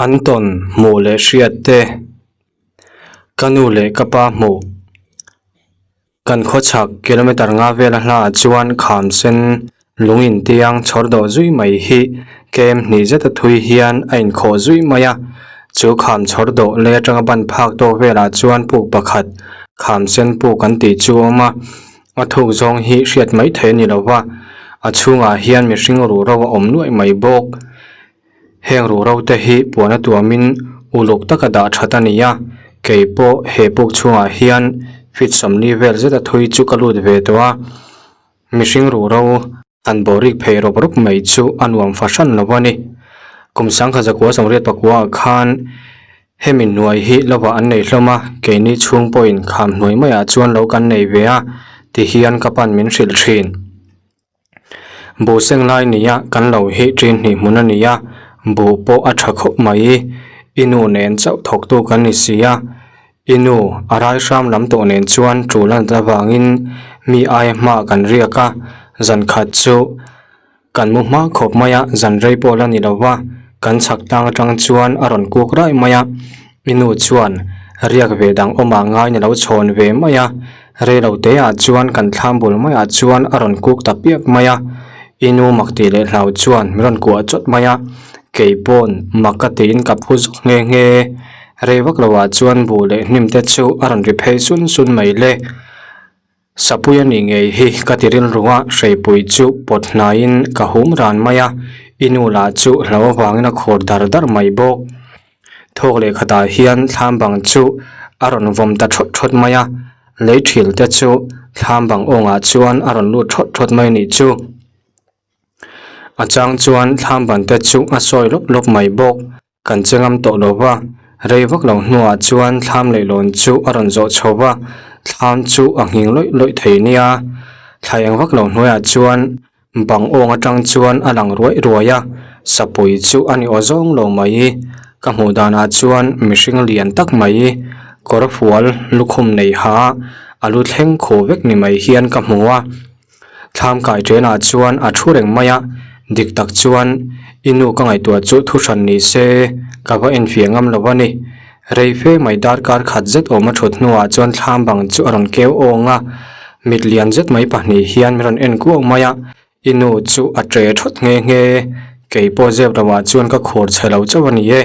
An tawn hmuh leh hriat te, ka nu leh ka pa hmuh. Kan khawchhak kilometer nga vela hlaah chuan kham sen lung intiang chhawr dawh zui mai hi kem hnih zeta thui hian a inkhawh zui mai a. Chu kham chhawr dawh lei atanga ban phak tawk velah chuan puk pakhat kham sen puk an tih chu a awm a. A thuk zawng hi hriat mai theih a ni lo va, a chhungah hian mihring ruhro a awm nuaih mai bawk. Heng ruhro te hi puan a tuamin uluk taka dah that a ni a, kei pawh he puk chhungah hian feet sawmli vel zeta thui chu ka lut ve tawh a, mihring ruhro han bawrik phei rawp rawp mai chu a nuam fahran lo a ni. Kum sangkhat zakua sawmriat pakua ah khan hemi hnuai hi lovah an nei hlawm a, keini chhung pawhin kham hnuai maiah chuan lo kan nei ve a ti hian ka pan min hrilh thin. Buh seng lai nia kan lo hi ṭin hnih hmun a ni a, buh pawh a ṭha khawp mai. I nu nen chauh thawktu kan ni si a, i nu a rai hram lam tawh nen chuan ṭul a nat avangin mi aia hma kan riak a, zan khat chu kan mu hma khawp mai a, zan rei pawh la ni lo va, kan chhak tlang aṭang chuan a rawn kuk raih mai a, i nu chuan riak ve dang awmah ngai ni lo chhawn ve mai a. Rei lo te ah chuan kan thlam bul maiah chuan a rawn kuk ta piap mai a, i nu mak tih leh hlau chuan min rawn kuah chawt mai a, kei pawn mak ka tiin ka phu zawk nghe nghe. Rei vak lo ah chuan buh leh hnim te chu a rawn ri phei sun sun mai le. Sapui a nih ngei hi ka ti rilru a, hreipui chu pawt hnaiin ka hum ran mai a, i nu lah chu hlau avangin a khur dar dar mai bawk. Thawk leh khatah hian thlam bang chu a rawn vawm ta thawt thawt mai a, lei thil te chu thlam bang awngah chuan a rawn lut thawt thawt mai a nih chu. A chang chuan thlam ban te chu a sawi lawp lawp mai bawk, kan che ngam tawh lo va, rei vak lo hnuah chuan thlam leihlawn chu a rawn zawh chho va, thlam chu a nghing lawih lawih thei nia. Thla eng vak lo hnuaiah chuan Bang awng atang chuan a lang ruai ruai a, sapui chu a ni aw zawng lo mai. Ka hmuh danah chuan mihring lian tak mai, kawr fual lukhum nei ha, a lu thleng khuh vek ni mai hian ka hmu a. Thlam kai ṭenah chuan a thu reng mai a, dik tak chuan i nu ka ngaihtuah chu thu hran ni se ka va enfiah ngam lo a ni. Rei fe mai darkar khat zet awm a thut hnuah chuan thlam bang chu a rawn keu awng a, mit lian zet mai pahnih hian min rawn en kuau mai a, i nu chu a ṭe thawt nghe nghe, kei pawh zep lohah chuan ka khur chhe lo chauh a ni e.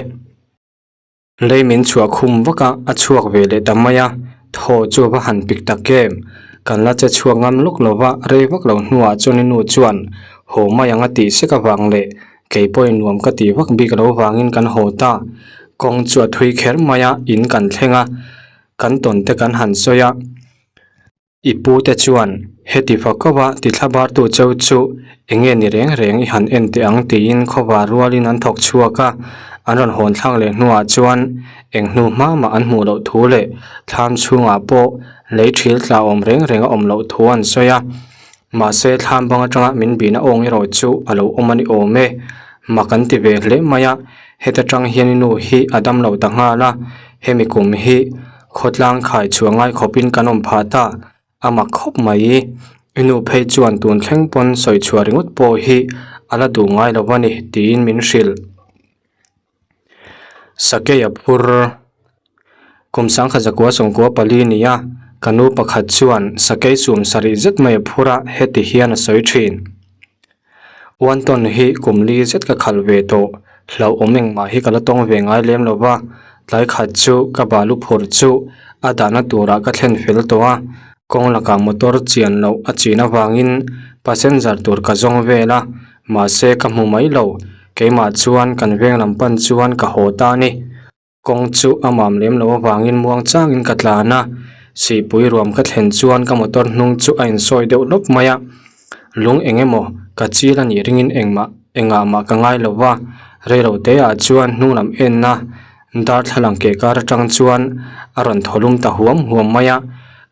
Lei min chhuah khum vak a, a chhuak ve leh ta mai a, thaw chu a va han pik tak em, kan la che chhuak ngam lawk lo va, rei vak lo hnuah chuan i nu chuan haw mai ang a tih sek avang leh Kei pawhin nuam ka tih vak bik lo vangin kan haw ta. Kawng chu a thui kher mai a, in kan thleng a, kan tawn te kan han sawi a. I pu te chuan, Heti fakova ti thlabartu cheu chu eng nge ni reng reng i han en teh ang tiin khawvar rualin an thawk chhuak a. An rawn hawn thlak leh hnuah chuan eng hnu hma mah an hmuh loh thu leh thlam chhungah pawh lei thil tla awm reng reng a awm loh thu an sawi a. Mahse thlam bang atanga min bihna awng erawh chu a lo awm a ni awm e. Mak an ti ve hle mai a, heta tang hian i nu hi a dam lo ta nghal a, hemi kum hi khawtlang khai chhuah ngai khawpin kan awm phah ta, a mak khawp mai. I nu phei chuan tun thleng pawn sawi chhuah ringawt pawh hi a la duh ngai lo a ni tiin min hrilh. Sakei a phur. Kum sangkhat zakua sawmkua pali ni a, ka nu pakhat chuan sakei sum sarih zet mai a phur a, heti hian a sawi thin. One ton hi kum li zet ka khalh ve tawh, hlauhawm engmah hi ka la tawng ve ngai lem lo va, tlai khat chu ka balu phur chu a dahna turah ka thlen fel tawh a, kawng lakah motor chian loh a chin avangin passenger tur ka zawng vel a, mahse ka hmu mai lo, keimah chuan kan veng lam pan chuan ka haw ta a ni. Kawng chu a mam lem loh avangin muang changin ka tlan a, sihpui ruam ka thlen chuan ka motor hnung chu a insawi deuh lawp mai a, lung eng emaw ka chil a nih ringin engmah engah mah ka ngai lo va, reilo te ah chuan hnung lam enna darthlalang keh kar atang chuan a rawn thaw lum ta huam huam mai a,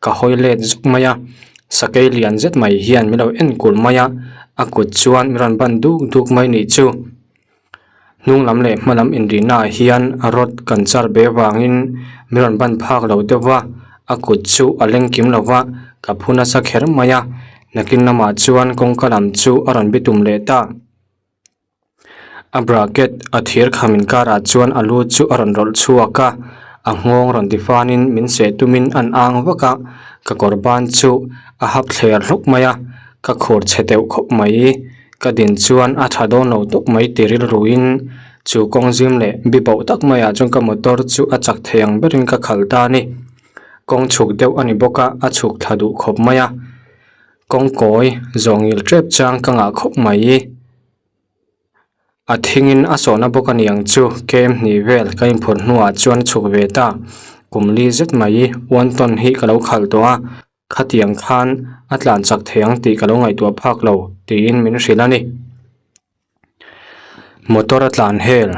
ka hawi let zuk mai a, sakei lian zet mai hian min lo en kulh mai a, a kut chuan min rawn ban duk duk mai nih chu. Hnung lam leh hma lam inrihna ah hian rod kan char be vangin min rawn ban phak lo deuh va, a kut chu a leng kim lo va, ka phu nasa kher mai a, nakin lamah chuan kawngka lam chu a rawn bitum leh ta. A bracket a thir kham inkarah chuan a lu chu a rawn rawlh chhuak a, a nghawng rawn ti fanin min seh tumin an ang vak a, ka kawr ban chu a hap thler hlawk mai a, ka khur chhe deuh khawp mai. Ka din chuan a tha dawn lo tawp mai ti rilruin chu kawng zim leh bi bauh tak maiah chuan ka motor chu a chak thei ang berin ka khalh ta a ni. Kawng chhuk deuh a ni bawk a, a chhuk thla duh khawp mai a. Kawng kawi zawh ngil tep chang ka ngah khawp mai. A thingin a sawhna bawk a niang chu kem hnih vel ka inphur hnuah chuan a chhuk ve ta. Kum li zet mai one ton hi ka lo khalh tawh a, khatiang khan a tlan chak thei ang tih ka lo ngaihtuah phak lo tiin min hrilh a ni. Motor a tlan hel.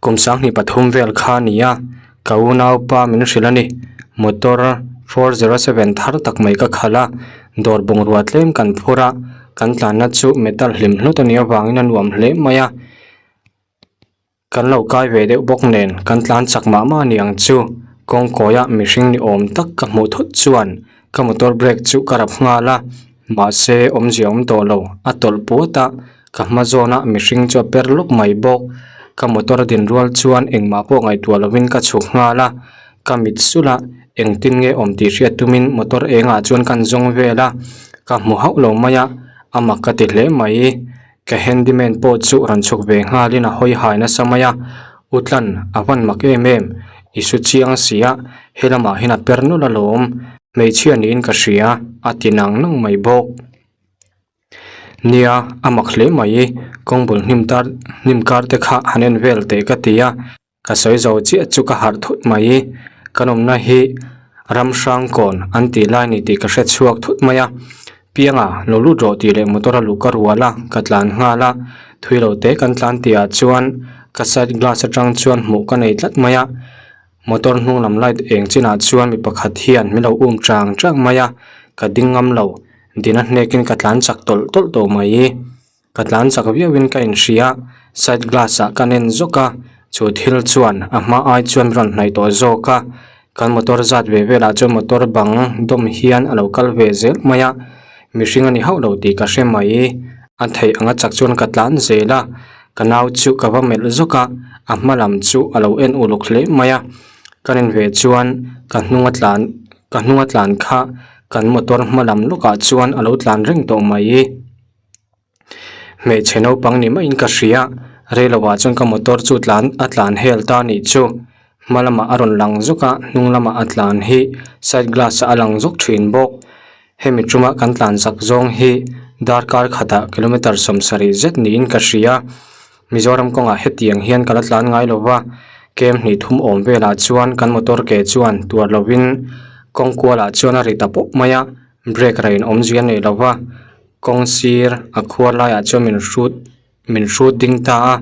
Kum 2003 vel kha a ni a, ka unaupa min hrilh a ni. Motor 407 thar tak mai ka khalh a, dawr bungrua tlem kan phur a, kan tlanna chu metal hlim hlut a nih avangin a nuam hle mai a. Kan lo kai ve deuh bawk nen kan tlan chak mah mah a ni ang chu. Kawng kawiah mihring ni awm tak ka hmuh thut chuan ka motor brake chu ka rap nghal a, mahse awmzia awm tawh lo, a tawlh puat a, ka hma zawna mihring chu a per lawk mai bawk. Ka motor a din rual chuan engmah pawh ngaihtuah lovin ka chhuk nghal a, ka mit sulh a, engtin nge awm tih hriat tumin motor engah chuan ka zawng vel a, ka hmu hauh lo mai a, a mak ka ti hle mai. Ka handyman pawh chu rawn chhuk ve nghalin a hawi hai nasa mai a, U Tlan, a van mak em em, i su chiang si a, he lamah hian a per nawlh alawm, hmeichhia niin ka hria, a ti nang nang mai bawk. Nia, a mak hle mai, kawng bul hnim tar hnim kar te kha han en vel teh ka ti a. Ka sawi zo chiah chu ka harh thut mai. Kan awmna hi ram hrang kawn an tih lai ni tih ka hre chhuak thut mai a. Pianga lo lut rawh tih leh motor a luh ka rual a, ka tlan nghal a. Thui lo te kan tlan tih ah chuan ka side glass atang chuan hmuh ka nei tlat mai a. Motor hnung lam light eng chinah chuan mi pakhat hian min lo um chang chang mai a, ka ding ngam lo. Dina hnekin ka tlan chak tawlh tawlh tawh mai. Ka tlan chak viauin ka inhria, side glass ah ka nen zawk a, chu thil chuan a hma ai chuan rawn hnaih tawh zawk a, kan motor zat ve velah chuan motor bang dawm hian a lo kal ve zel mai a, mihring a ni hauh lo tih ka hre mai, a theih anga chak chuan ka tlan zel a, ka nau chu ka va melh zawk a, a hma lam chu a lo en uluk hle mai a, ka nen ve chuan ka hnung a tlan ka hnung a tlan kha kan motor hma lam lawkah chuan a lo tlan reng tawh mai. Hmeichhe naupang ni maiin ka hria, reiloah chuan ka motor chu tlan a tlan hel ta a nih chu. Hma lamah a rawn lang zawk a, hnung lamah a tlan hi side glass ah a lang zawk thin bawk. Hemi tuma kan tlan zak zawng hi darkar khatah kilometer 70 zet niin ka hria. Mizoram kawngah hetiang hian ka la tlan ngai lo va, kem hnih thum awm velah chuan kan motor ke chuan tuar lovin kawng kualah chuan a ri ta pawp mai a, brake rain awmzia nei lo va. Kawng sir a khuar laiah chuan min hrut min hrut ding ta a.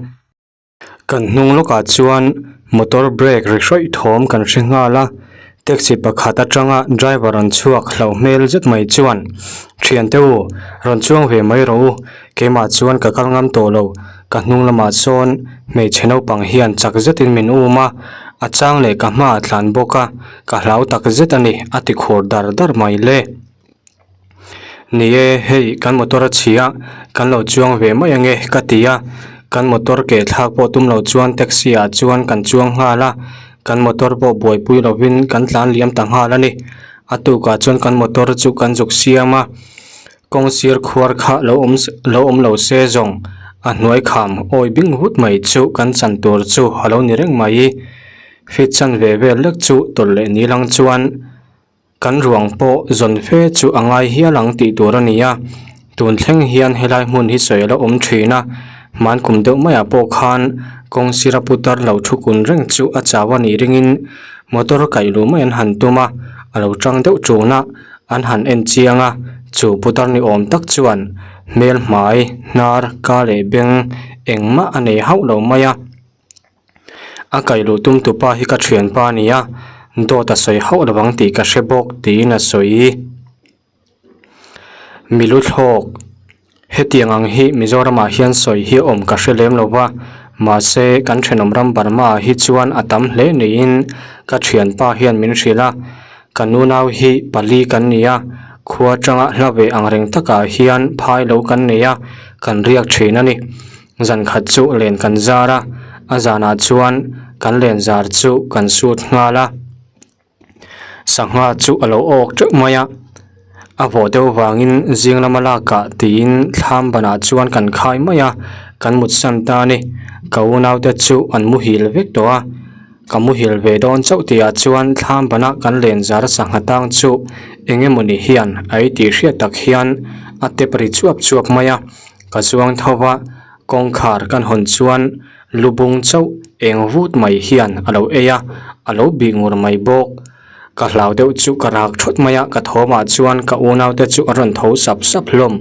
Kan hnung lawkah chuan motor brake ri hrawih thawm kan hre nghal a, taxi pakhat atanga driver rawn chhuak hlauh hmel zet mai chuan thiante u rawn chuang ve mai rawh u keimah chuan ka kal ngam tawh lo ka hnung lamah sawn hmeichhe naupang hian chak zetin min um a a chang leh ka hmaah tlan bawk a ka hlau tak zet a ni a ti khur dar dar mai le. Ni e, hei kan motor a chhia kan lo chuang ve mai ange ka ti a, kan motor ke thlak pawh tum lo chuan taxi ah chuan kan chuang nghal a, kan motor pawh buaipui lovin kan tlan liam ta nghal a ni. A tukah chuan kan motor chu kan zuk siam a, kawng sir khuar kha lo awm lo awm lo se zawng a hnuai kham awi bing vut mai chu kan chan tur chu a lo ni reng mai. Fit chan ve vel lek chu tawlh leh ni lang chuan. Kan ruang pawh zawn fe chu a ngai hial ang tih tur a ni a, tun thleng hian helai hmun hi sawi a la awm thin a, hman kum deuh maiah pawh khan kawng sira putar lo thu kun reng chu a chau a nih ringin motor kaih luh mai an han tum a, a lo tang deuh tun a, an han en chiang a, chu putar ni awm tak chuan hmel hmai, hnar, ka leh beng engmah a nei hauh lo mai a. A kaih luh tum tupa hi ka thianpa a ni a, dawt a sawi hauh lo ang tih ka hre bawk tiin a sawi. Milu thlawk, hetiang ang hi Mizoramah hian sawi hi awm ka hre lem lo va, mahse kan thenawm ram Burma ah hi chuan a tam hle niin ka thianpa hian min hrilh a, ka nunau hi pali kan ni a, khua atanga hla ve ang reng takah hian phai lo kan nei a, kan riak thin a ni. Zan khat chu len kan zar a, a zanah chuan kan len zar chu kan sut nghal a. Sangha chu a lo awk teuh mai a, a vawh deuh vangin zing lama lakah tiin thlam banah chuan kan khai mai a, kan mut san ta a ni. Ka unaute chu an muhil vek tawh a, ka muhil ve dawn chauh tihah chuan thlam bana kan len zar sangha tang chu eng emawni hian a ei tih hriat tak hian a tep ri chuap chuap mai a, ka chuang tho va, kawngkhar kan hawn chuan Lu bung chauh eng vut mai hian a lo ei a, a lo bih ngur mai bawk. Ka hlau deuh chu ka rak thawt mai a, ka thawmah chuan ka unaute chu an rawn tho sap sap hlawm.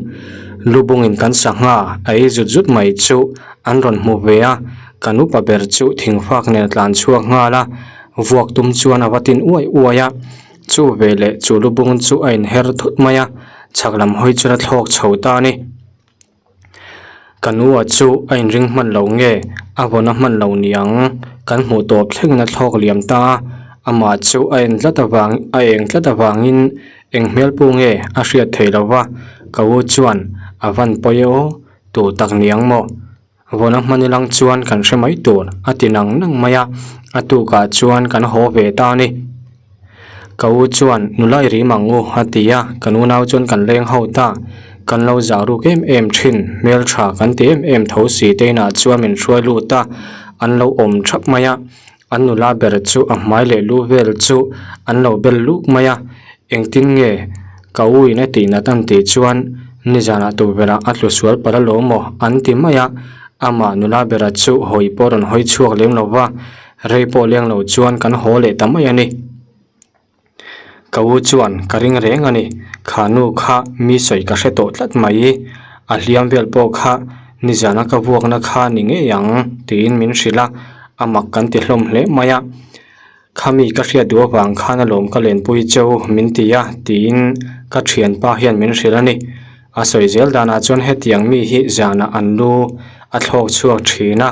Lu bungin kan sangha a ei zut zut mai chu an rawn hmu ve a, ka nupa ber chu thingfak nen a tlan chhuak nghal a, vuak tum chuan a va tin uai uai a. Chu veleh chu lu bung chu a inher thut mai a, chhak lam hawi chuan a thlawk chho ta a ni. Ka nu a chu a inring hman lo nge a vawn a hman lo niang kan hmuh tawp thlengin a thlawk liam ta a, amah chu a en tlat avang a eng tlat avangin eng hmel pu nge a hriat theih lo va, ka u chuan a van pawi e aw tu tak niang maw vawn a hman ilang chuan kan hre mai tur a ti nang nang mai a, a tukah chuan kan haw ve ta a ni. Ka u chuan nula i rim ang u a ti a, kan unau chuan kan leng ho ta. Kan lo zah ruk em em thin, hmeltha kan ti em em tho si te inah chuan min hruai lut a, an lo awm thap mai a. An nula ber chu a hmai leh lu vel chu an lo bel luk mai a, engtin nge ka u in a tih nat an tih chuan nizanah tukverhah a tlu sual palh alawm aw an ti mai a, amah nula bera chu hawi pawh rawn hawi chhuak lem lo va. Rei pawh leng lo chuan kan haw leh ta mai a ni. Ka u chuan ka ring reng a ni, kha nu kha mi sawi ka hre tawh tlat mai, a hliam vel pawh kha nizana ka vuakna kha ni ngei ang tiin min hrilh a, a mak kan ti hlawm hle mai a. Kha mi ka hriat duh avang khan alawm ka lenpui cheu min ti a tiin ka thianpa hian min hrilh a ni. A sawi zel danah chuan hetiang mi hi zanah an lu a thlawk chhuak thin a,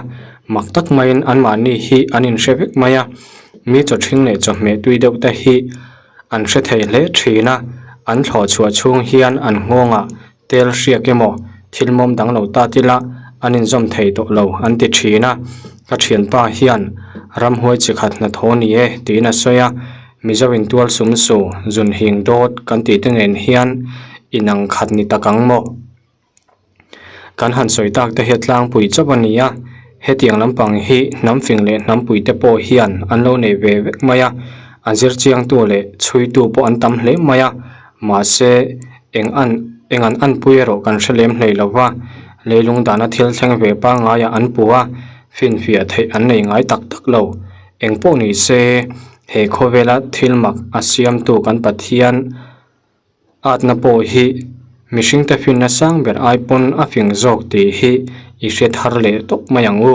mak tak maiin anmahni hi an inhre vek mai a, mi chawthing leh chawhmeh tui deuh te hi an hre thei hle thin a, an thlawh chhuah chhung hian an nghawngah tel hriak emaw thil mawm dang lo ta tila an inzawm thei tawh lo an ti thin a, ka thianpa hian ramhuai chi khat hnathawh ni e tiin a sawi a. Mizo in tual sum su zun hing dawt kan tih te nen hian inang khat ni tak ang maw? Kan han sawi tak te hi a tlangpui chauh a ni a, hetiang lampang hi hnam fing leh hnampui te pawh hian an lo nei ve vek mai a, a zir chiangtu leh chhuitu pawh an tam hle mai a, mahse eng an eng an anpui erawh kan hre lem hlei lo va, leilung dana thil thleng ve pangaiah an pu a, finfiah theih an nei ngai tak tak lo. Engpawh ni se, he khawvela thil mak a siamtu kan Pathian atna pawh hi mihringte finna sang ber ai pawn a fing zawk tih hi i hre thar leh tawp mai ang u.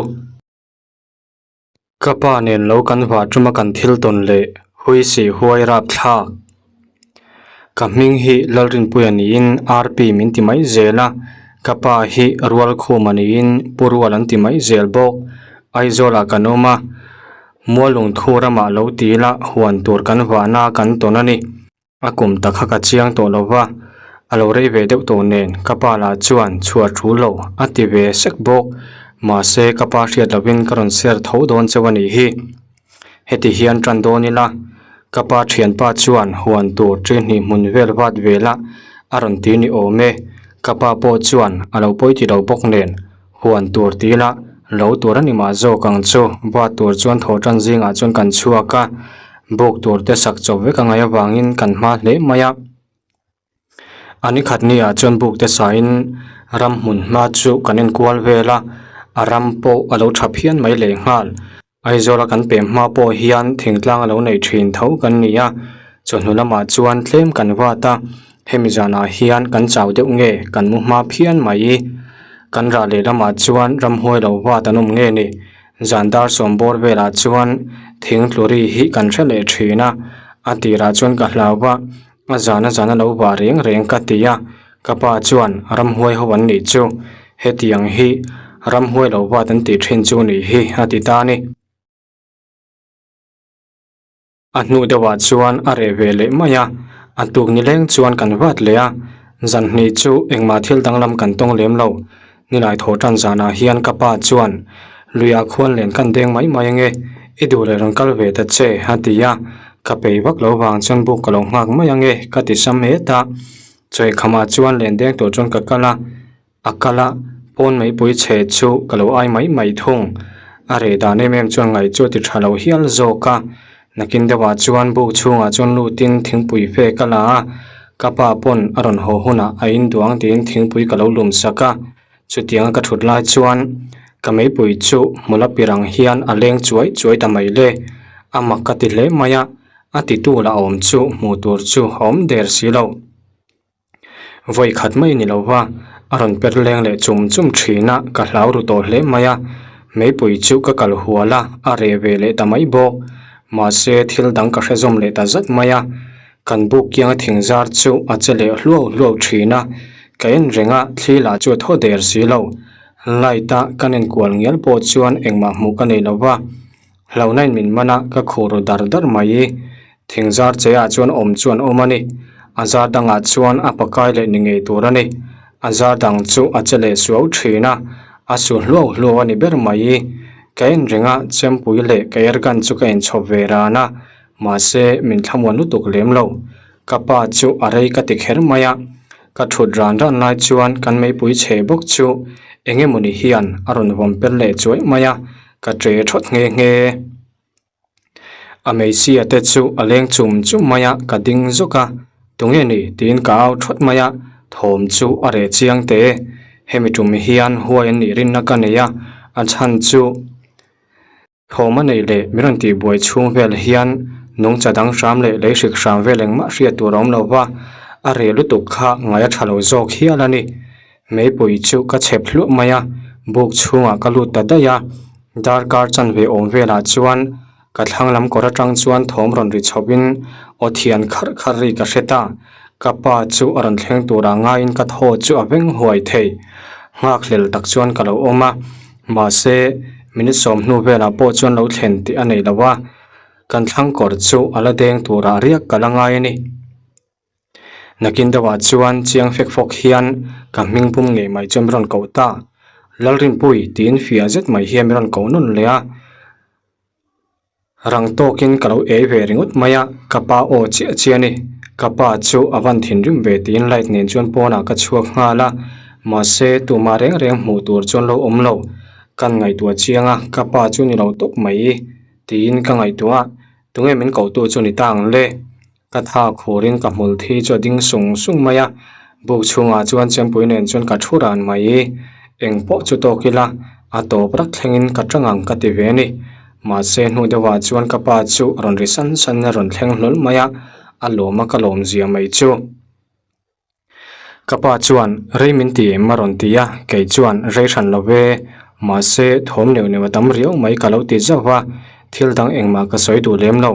Ka pa nen lo kan vah tuma kan thil tawn leh hui si huai rap thlak. Ka hming hi Lalrinpuia niin RP min ti mai zel a, ka pa hi Rualkhuma niin Pu Rual an ti mai zel bawk. Aizawlah kan awm a, Mualungthu ramah lo ti ila huan tur kan vahna kan tawn a ni. A kum ta kha ka chiang tawh lo va, a lo rei ve deuh tawh nen ka pa lah chuan chhuah thu lo a ti ve sek bawk. Mahse ka pa hriat lovin ka rawn share tho dawn cheu a nih hi. Heti hian tan dawn ila, ka pa thianpa chuan huan tur chi hnih hmun vel vat vela a rawn ti ni awm e. Ka pa pawh chuan a lo pawi ti lo bawk nen, huan tur ti ila lo tur a ni mah zawk ang chu. Vat tur chuan thaw tan zingah chuan kan chhuak a, buk tur te sak chawp vek a ngaih avangin kan hma hle mai a. A ni khat ni ah chuan buk te sain ram hmun hma chu kan en kual vel a, a ram pawh a lo tha phian mai leh nghal. Aizawla kan pem hma pawh hian thingtlang a lo nei thin tho kan ni a, chawhnu lamah chuan tlem kan vat a, hemi zanah hian kan chau deuh nge kan mu hma phian mai. Kan rah leh lamah chuan ramhuai lo vat an awm nge ni, zan dar sawm bawr velah chuan thing tlu ri hi kan hre leh thin a, a tirah chuan ka hlau va. A zan a zan a lo vah reng reng ka ti a, ka pa chuan ramhuai ho an nih chu, hetiang hi ramhuai lo vat an tih thin chu nih hi a ti ta a ni. A hnu deuhah chuan a reh ve leh mai a, a tuk ni leng chuan kan vat leh a, zan hnih chu engmah thil danglam kan tawng lem lo. Nilai thaw tan zanah hian ka pa chuan luiah khuan len kan deng mai mai ange, i duh leh rawn kal ve ta che a ti a, ka pei vak lo vang chuan buk ka lo nghak mai ange ka ti sam het a. Chawihkhamah chuan len deng tur chuan ka kal a, a kal a, pawn meipui chhe chu ka lo ai mai mai thung. A reh dan em em chuan ngaih chu a ti tha lo hial zawk a, Nakin deuhah chuan buk chhungah chuan lutin thingpui fe ka la a, ka pa pawn a rawn haw hunah a induang tiin thingpui ka lo lum sak a. Chutianga ka thut lai chuan ka meipui chu hmula pirang hian a leng chuai chuai ta mai le. A mak ka ti hle mai a, a titu lah awm chu hmuh tur chu a awm der si lo. Vawi khat mai ni lo va, a rawn per leng leh chum chum thin a, ka hlau ru tawh hle mai a. Meipui chu ka kal hual a, a reh ve leh ta mai bawk. Mahse, thil dang ka hre zawm leh ta zat mai a. Kan buk kianga thing zar chu a che leh hluau hluau thin a, ka en reng a, thli lah chu a thaw der si lo. Light a kan enkual ngial pawh chuan engmah hmuh ka nei lo va. Hlauhnain min man a, ka khuh ru dar dar mai. Thing zar che ah chuan awm chu an awm a ni. A zar dangah chuan a pakai leh ni ngei tur a ni. A zar dang chu a che leh suau thin a, a su hluau hluau a ni ber mai. Ka en reng a, chempui leh ka airgun chu ka inchhawp ve ran a, mahse min thlamuan lutuk lem lo. Ka pa chu a rei ka ti kher mai a, ka thut ran ran lai chuan kan meipui chhe bawk chu eng emawni hian a rawn vawm per leh chuai mai a, Ka ṭe ṭhawt nghe nghe. A hmeichhia te chu a leng chum chum mai a, ka ding zawk a, tunge ni tiin ka au ṭhawt mai a, thawm chu a reh chiang teh e. Hemi ṭum hian huai an nih rinna ka nei a, a chhan chu thawm a neih leh min rawn tihbuai chhung vel hian nungcha dang hram leh lei hrik hram vel engmah hriat tur a awm lo va, a reh lutuk kha ngaih a ṭha lo zawk hial a ni. Meipui chu ka chhep hluah mai a, buk chhungah ka lut ta daih a, darkar chanve awm velah chuan ka thlang lam kawr atang chuan thawm rawn ri chhoin aw thian kharh kharh ri ka hre ta, ka pa chu a rawn thleng turah ngaiin ka thaw chu a veng huai thei. Nghakhlel tak chuan ka lo awm a, mahse minute sawmhnu velah pawh chuan lo thlen tih a nei lo a, kan thlang kawr chu a la deng turah riak ka la ngai a ni. Nakin deuhah chuan chiang fek fawk hian ka hming pum ngei mai chu min rawn koh ta. Lalrinpui tiin fiah zet mai hian min rawn koh nawn leh a. Rang tawkin ka lo ei ve ringawt mai a, ka pa aw chiah chiah a ni. Ka pa chu a van thinrim ve tiin light nen chuan pawnah ka chhuak nghal a, mahse tumah reng reng hmuh tur chuan lo awm lo. Kan ngaihtuah chiang a, ka pa chu ni lo tawp mai tiin ka ngaihtuah a, tunge min kohtu chu ni ta ang le. Ka tha khurin ka hmul thi chu a ding sung sung mai a, buk chhungah chuan chempui nen chuan ka thu ran mai. Eng pawh chu tawk ila, a tawp rak thlengin ka tang ang ka ti ve a ni. Mahse hnu deuhah chuan ka pa chu rawn ri san san a rawn thleng hlawl mai a, a lawm a ka lawm zia mai chu. Ka pa chuan rei min ti em a rawn ti a, kei chuan rei hran lo ve, mahse thawm neuh neuh a tam riau mai ka lo ti zauh va, thil dang engmah ka sawi duh lem lo.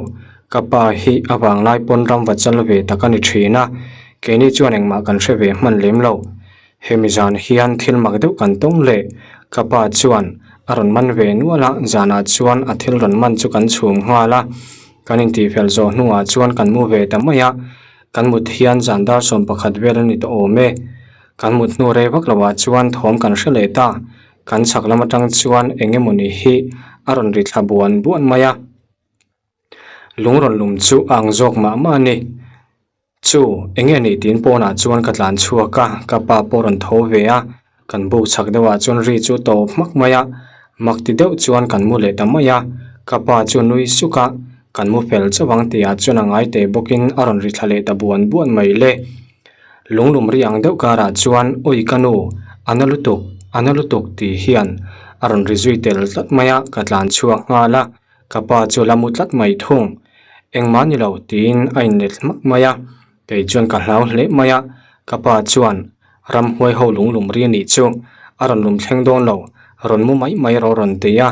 Ka pa hi a vanglai pawn ram va chal ve tak a ni thin a, keini chuan engmah kan hre ve hman lem lo. Hemi zan hian thil mak deuh kan tawng leh ka pa chuan a rawn man ve nual a, zanah chuan a thil rawn man chu kan chhum nghal a, kan intihfel zawh hnuah chuan kan mu ve ta mai a. Kan mut hian zan dar 11 vel a ni tawh awm e. Kan mut hnu rei vak loah chuan thawm kan hre leh ta. Kan chhak lam atang chuan eng emawni hi a rawn ri thla buan buan mai a. Lung rawn lum chu a ang zawk mah mah a ni. Chu, eng nge nih tiin pawnah chuan ka tlan chhuak a, ka pa pawh rawn tho ve a. Kan buk chhak deuhah chuan ri chu tawp hmak mai a, mak ti deuh chuan kan mu leh ta mai a, ka pa chu nui suk a, kan mu fel chauh ang tihah chuan a ngai teh bawkin a rawn ri thla leh ta buan buan mai le. Lunglum ri ang deuh karah chuan Ui ka nu, a na lutuk, a na lutuk tih hian a rawn ri zui tel tlat mai a, ka tlan chhuak nghal a, ka pa chu la mu tlat mai thung. Engmah ni lo tiin a inlet hmak mai a, kei chuan ka hlau hle mai a, ka pa chuan Ramhuai ho lunglum ri anih chu a rawn lum thleng dawn lo, rawn mu mai mai rawh rawn ti a,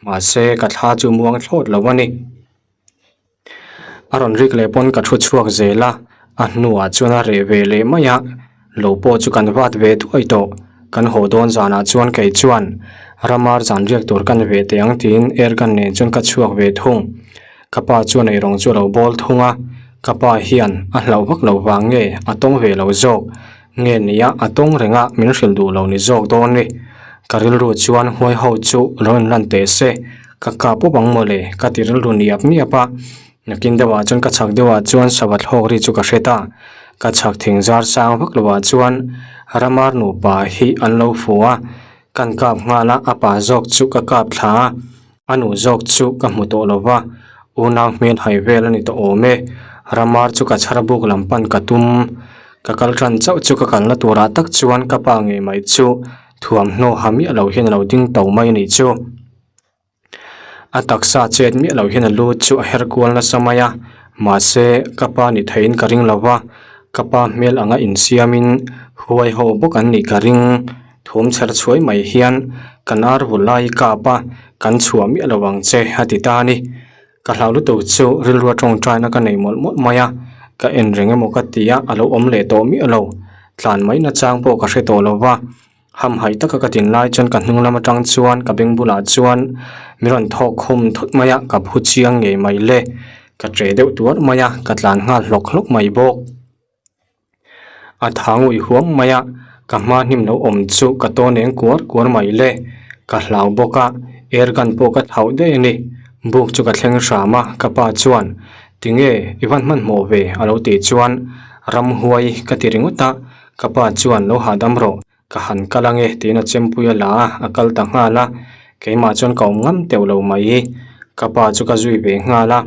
mahse ka thla chu muang thlawt lo a ni. A rawn rik leh pawn ka thu chhuak zel a, a hnuah chuan a reh ve leh mai a, lo pawh chu kan vat ve thuai tawh. Kan haw dawn zanah chuan kei chuan ramar zan riak tur ka ni ve teh ang tiin airgun nen chuan ka chhuak ve thung. Ka pa chuan eirawng chu a lo bawl thung a, ka pa hian a hlauh vak lo vang nge a tawng ve lo zawk. Nge nia a tawng reng a min hrilh duh lo ni zawk dawn ni. Ka rilru chuan huai ho chu lo inlan teh se, ka kap up ang mawle ka ti rilru niap niap a. Nakin deuhah chuan ka chhak deuhah chuan sava thlawk ri chu ka hre ta. Ka chhak thing zar sang vak lovah chuan Ramar nupa hi an lo fu a, kan kap nghal a, a pa zawk chu ka kap thla a, a nu zawk chu ka hmu tawh lo va, unau hmel hai vel a ni tawh awm e. Ramar chu ka chhar buk lam pan ka tum. Ka kal tan chauh chu ka kalna turah tak chuan ka pa ngei mai chu thuamhnaw ha miah lo hian a lo ding to mai a nih chu. A taksa chet miah lo hian a lu chu a her kual nasa mai a, mahse ka pa ni theiin ka ring lo va, ka pa hmel anga insiamin huai ho bawk an nih ka ring. Thum chher chhuai mai hian kan ar vul lai kap a, kan chhuah miah lo ang che a ti ta a ni. Ka hlau lutuk chu rilru tawngtaina ka nei mawlh mawlh mai a, ka en reng emaw ka ti a, a lo awm leh tawh miah lo. Tlan mai nachang pawh ka hre tawh lo va. Hamhaih taka ka tin lai chuan ka hnung lam atang chuan ka beng bulah chuan min rawn thawk khum thut mai a, ka phu chiang ngei mai le. Ka che deuh tuar mai a, ka tlan nghal hlawk hlawk mai bawk. A tha ngawih huam mai a, ka hma hnim lo awm chu ka tawn eng kuar kuar mai le. Ka hlau bawk a, air gun pawh ka thlauh daih a ni. Buk chu ka thleng hram a, ka pa chuan, Tinge, i van hmanhmawh ve? a lo tih chuan, Ramhuai ka ti ringawt a, Ka pa chuan lo hahdam rawh, ka han kal ange tiin a chempui a la a, a kal ta nghal a, keimah chuan ka awm ngam teuh lo mai. Ka pa chu ka zui ve nghal a,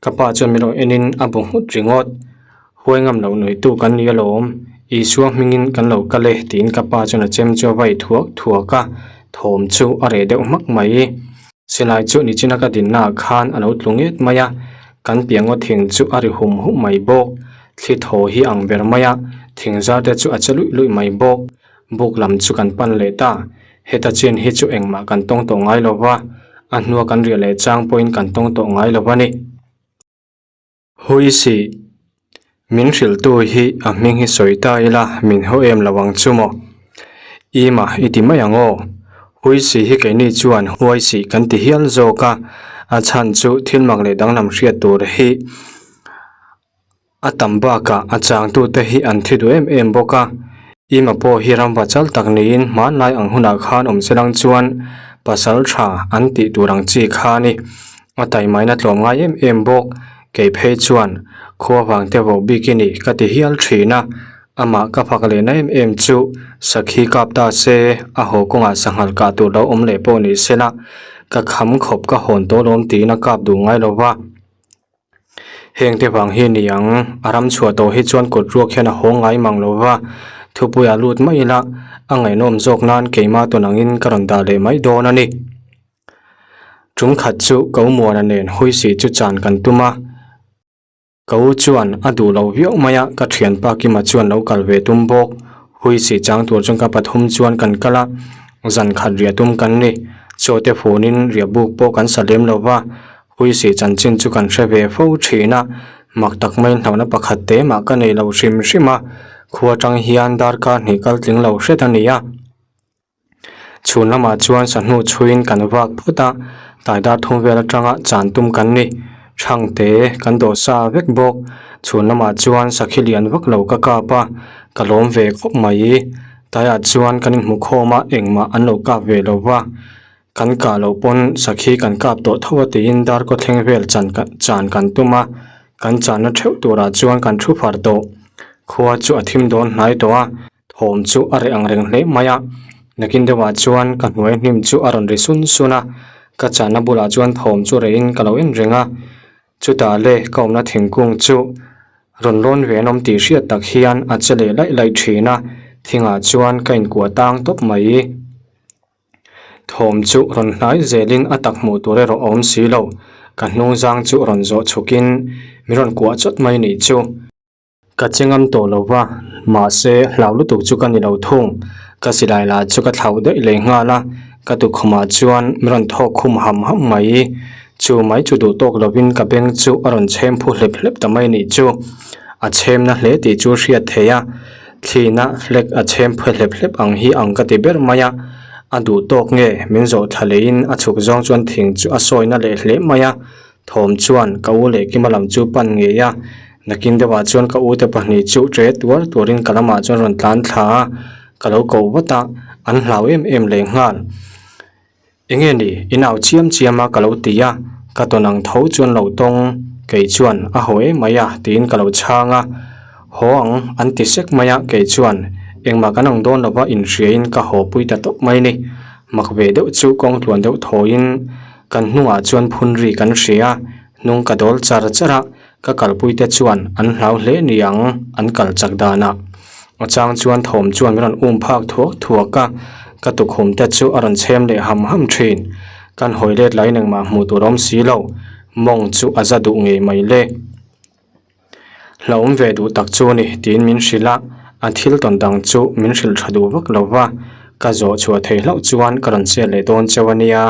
ka pa chuan min rawn enin a bu nghut ringawt. Huai ngam loh nuihtu kan ni alawm, Isua hmingin kan lo kal e tiin ka pa chuan a chem chu a vai thuak thuak a, thawm chu a reh deuh hmak mai. Silai chu nichina ka dinnaah khan a lo tlu nget mai a, kan piah ngaw thing chu a ri hum hum mai bawk. Thli thaw hi ang ber mai a, thing zar te chu a che luih luih mai bawk. Buk lam chu kan pan leh ta. Heta chin hi chu engmah kan tawng tawh ngai lo va, a hnua kan riah leh chang pawhin kan tawng tawh ngai lo a ni. Huisi, min hrilhtu hi a hming hi sawi ta ila min haw em lo ang chu maw? Ima i ti mai ang aw. Huisi hi keini chuan huaisi kan ti hial zawk a, a chhan chu thil mak leh danglam hriat tur hi a tam bakah a changtute hi an thi duh em em bawk a. Ima pawh hi ramva chal tak niin hmanlai ang hunah khan awm se lang chuan pasal tha an tih tur ang chi kha a ni. A taimaina tlawm ngai em em bawk. Kei phei chuan khua vang te vawh bik i ni ka ti hial thin a. Amah ka fak lehna em em chu sakhi kap ta se a haw kawngah sanghal kah tur lo awm leh pawh ni sela ka kham khawp ka hawn tawh lawm tiin a kap duh ngai lo va. Heng te vang hi ni ang, a ram chhuah tawh hi chuan kut ruak hian a haw ngai mang lo va, thupuiah lut mai ila a ngaihnawm zawk nan keimah tawn angin ka rawn dah leh mai dawn a ni. Tum khat chu ka u Muana nen Huisi chu chan kan tum a, ka u chuan a duh lo viau mai a, ka thianpa Kima chuan lo kal ve tum bawk. Huisi chang tur chuan ka pathum chuan kan kal a, zan khat riah tum kan ni. Chaw te funin riah buk pawh kan sa lem lo va, Huisi chanchin chu kan hre ve fo thin a, mak tak mai hlauhna pakhat te mah ka nei lo hrim hrim a, khua tang hian darkar hnih kal tling lo hret a ni a. Chhun lamah chuan sahnu chhuiin kan vak phawt a, taidar thum vel atanga chan tum kan ni. Thangte kan dawh sa vek bawk. Chhun lamah chuan sakhi lian vak lo ka kap a, ka lawm ve khawp mai. Taiah chuan kan inhmu khawm a, engmah an lo kap ve lo va. Kan kah loh pawn sakhi kan kap tawh tho a tiin darkaw thleng vel chan chan kan tum a, kan channa theuh turah chuan kan thu far tawh. Khua chu a thim dawn hnai tawh a. Thawm chu a reh ang reng hle mai a, nakin deuhah chuan ka hnuai hnim chu a rawn ri sun sun a, ka channa bulah chuan thawm chu reihin ka lo en reng a, chutah le ka awmna thingkung chu rawn lawn ve an awm tih hriat tak hian a che leh laih laih thin a, thingah chuan ka inkuah tang tawp mai. Thawm chu rawn hnai zelin a tak hmuh tur erawh a awm si lo, ka hnung zang chu rawn zawh chhukin min rawn kuah chawt mai nih chu. Ka che ngam tawh lo va, mahse hlau lutuk chu ka ni lo thung. Ka silai lah chu ka thlauh daih leh nghal a, ka tukhumah chuan min rawn thawk khum ham ham mai. Chu mai chu duh tawk lovin ka beng chu a rawn chhem phu hlep hlep ta mai nih chu. A chhem na hle tih chu hriat theih a, thlina flag a chhem phu hlep hlep ang hi ang ka ti ber mai a. A duh tawk nge min zawh thla leiin a chhuk zawng chuan thing chu a sawi na leh hle mai a. Thawm chuan ka u leh Kima lam chu pan ngei a, nakin deuhah chuan ka ute pahnih chu ṭe tuar tuarin ka lamah chuan rawn tlan thla a, ka lo ko vat a, An hlau em em leh nghal. Enge ni, in au chiam chiam a ka lo ti a, ka tawn ang tho chuan lo tawng, kei chuan a haw em mai a tiin ka lo chhang a, haw ang an ti sek mai a kei chuan engmah kan ang dawn lova inhriain ka haw pui ta tawp mai ni. Mak ve deuh chu kawng tluan deuh thawiin kan hnungah chuan phun ri kan hria a, hnung ka dawl char char a, Ka kalpuite chuan an hlau hle ni ang an kal chak danah. A chang chuan thawm chuan min rawn um phak thuak thuak a, ka tukhum te chu a rawn chhem leh ham ham thin. Kan hawi let laiin engmah hmuh tur a awm si lo, mawng chu a za duh ngei mai le. Hlauhawm ve duh tak chu a ni tiin min hrilh a, a thil tawn dang chu min hrilh tha duh vak lo va, ka zawh chhuah thei hlauh chuan ka rawn chet leh dawn cheu a nia.